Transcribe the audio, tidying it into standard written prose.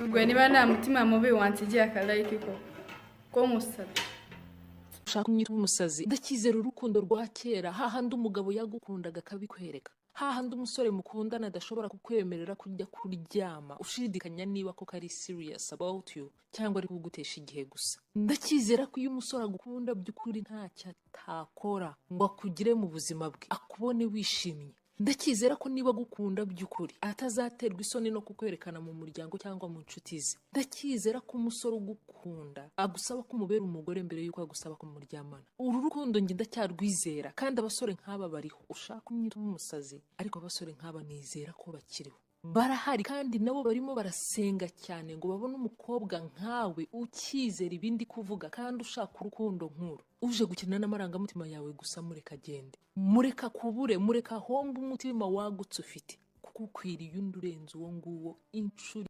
Ubwo niba nta mutima mubi wansigiye akalike ko ko nkusabye. Ushaka umwita umusazi. Ndacyizera urukundo rwa kera, hahandi umugabo yagukundaga akabikwereka, hahandi umusore mukundana adashobora kukwemerera kujya kuryama ushidikanya niba koko ari serious about you cyangwa ari kugutesha igihe gusa. Ndacyizera ko iyo umusore agukunda by'ukuri ntacyo atakora ngo akugire mu buzima bwe, akubone wishimye. Ndacyizera ko niba agukunda by'ukuri atazaterwa isoni no kukwerekana mu muryango cyangwa mu nshuti ze. Ndacyizera ko umusore ugukunda agusaba ko umubera umugore mbere y'uko agusaba kumuryamana. Uru rukundo njye ndacyarwizera, kandi abasore nk'aba bariho. Ushaka umwita umusazi, ariko abasore nk'aba nizera ko bakiriho, barahari, kandi nabo barimo barasenga cyane ngo babone umukobwa nkawe ukizera ibindi kuvuga kandi ushaka urukundo nk'uru. Uje gukina n'amarangamutima yawe gusa, mureka agende, mureka kubure, mureka ahombe umutima wagutse ufite, kuko ukwiriye undi urenze uwo nguwo inshuro.